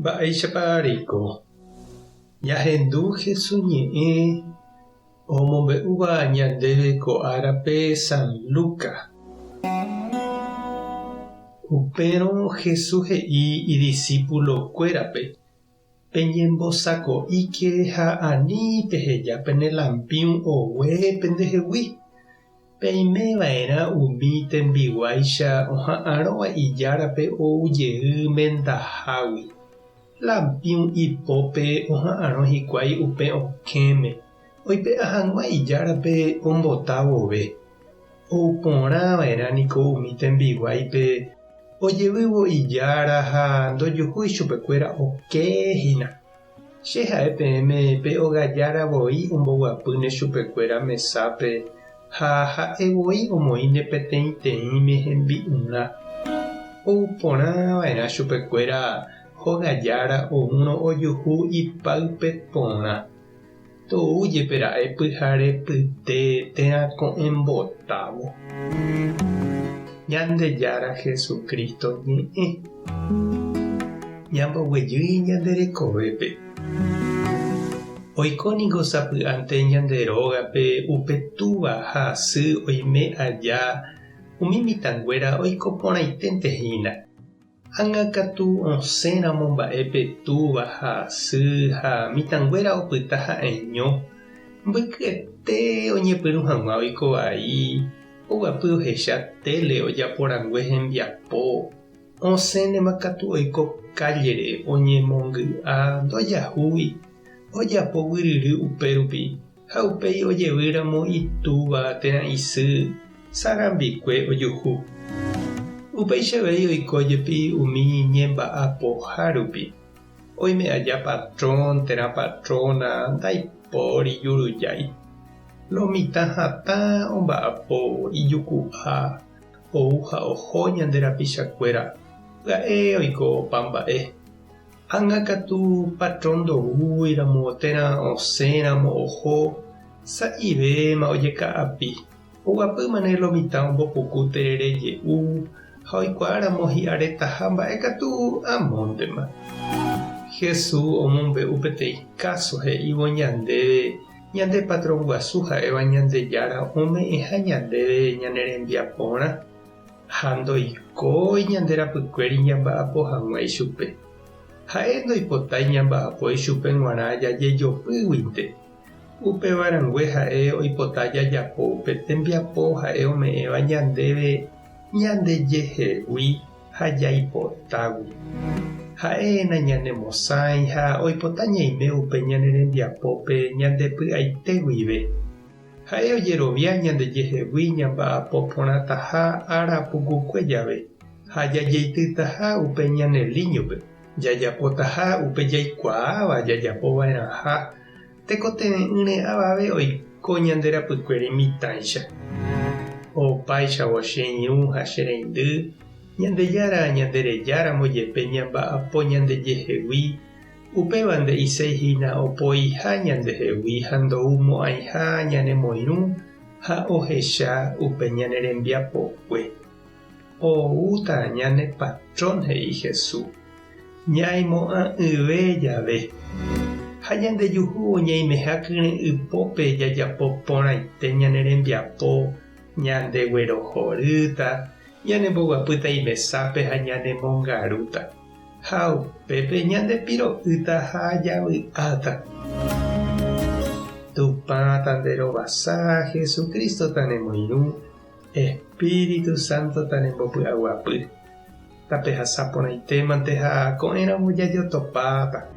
Mba'éichapa reiko? Ñahendu Jesús ñe'ẽ omombe'úva ñandéve ko árape San Lucas. Upérõ Jesús he'i idisípulokuérape, Peñembosako'íke ha ani peheja pene lampĩu ogue pendehegui. Peime va'erã umi tembiguáicha oha'arõva ijárape ou jey mendahágui. Lampĩu ipópe oha'arõ hikuái upe okẽme, oipe'a hag̃ua ijárape ombota vove. Ou porã va'erã niko umi tembiguáipe ojevývo ijára ha ndojuhúi chupekuéra oke hína. Che ha'e peẽme pe ogajára voi omboguapýne chupekuéra mesápe ha ha'e voi omoĩne peteĩteĩme hembi'urã. Ou porã va'erã chupekuéra hogajára oúrõ ojuhu ipáype porã. Tou jepe ra'e pyhare pyte térã ko'ẽmbotávo. Ñandejára Jesucristo ñe'ẽ. Ñamboguejy ñande rekovépe. Oiko niko sapy'ánte ñande rógape upe túva ha sy oime aja umi mitãnguéra oiko porãiténte hína. Ág̃a katu osẽramo mba'e pe túva ha sy ha mitãnguéra opyta ha'eño, mbykyete oñepyrũ hag̃ua oiko vai, oguapy ohecha téle ojapo rangue hembiapo, osẽnema katu oiko kállere oñemongy'a ndojahúi, ojapo guyryry upérupi ha upéi ojevýramo itúva térã isy sarambikue ojuhu. Upéicha avei oiko jepi umi ñemba'apoha rupi. Oime aja patrón térã patróna ndaipóri jurujái. Lo mitã hatã omba'apo ijuku'a ou ha oho ñande rapichakuéra, pya'e oiko opa mba'e. Ág̃a katu patrón ndoúiramo térã osẽramo oho, sa'ivéma ojeka'api. Oguapýmane lo mitã ombopuku terere je'u ha oikuaáramo hi'aretaha mba'e katu amóntema. Jesús omombe'u peteĩ káso he'ívo ñandéve ñande patrón guasu ha'éva Ñandejára ome'ẽha ñandéve ñane rembiaporã ha ndoikói ñande rapykuéri ñamba'apo hag̃ua ichupe. Ha'e ndoipotái ñamba'apo ichupe g̃uarã jajejopýguinte. Upéva rangue ha'e oipota jajapo upe tembiapo ha'e ome'ẽva ñandéve ñandejehegui ha jaipotágui. Ha'e nañanemosãi ha oipota ñaime upe ñane rembiapópe ñande py'aite guive. Ha'e ojerovia ñandejehegui ñamba'apo porãtaha ára pukukue jave ha jajeitytaha upe ñane líñope. Jajapotaha upe jaikuaáva jajapova'erãha, tekotevẽ'ỹre avave oiko ñande rapykuere mitãicha. Opáichavo che irũ ha che reindy, Ñandejára ñanderejáramo jepe ñamba'apo ñandejehegui, upéva nde'iséi hína opoiha ñandehegui ha ndoumo'ãiha ñanemoirũ ha ohecha upe ñane rembiapokue. Oúta ñane patrón, he'i Jesús, ñaimo'ã'ỹve jave. Ha ñandejuhu ñaimeha kyre'ỹpópe jajapo porãite ñane rembiapo, ñandeguerohorýta, ñanemboguapýta imesápe ha ñanemongarúta. Ha upépe ñandepiro'ýta ha javy'áta. Tupã tanderovasa, Jesucristo tanemoirũ. Espíritu Santo tanembopy'aguapy. Tapehasa porãitémante ha ko'ẽramo jajotopáta.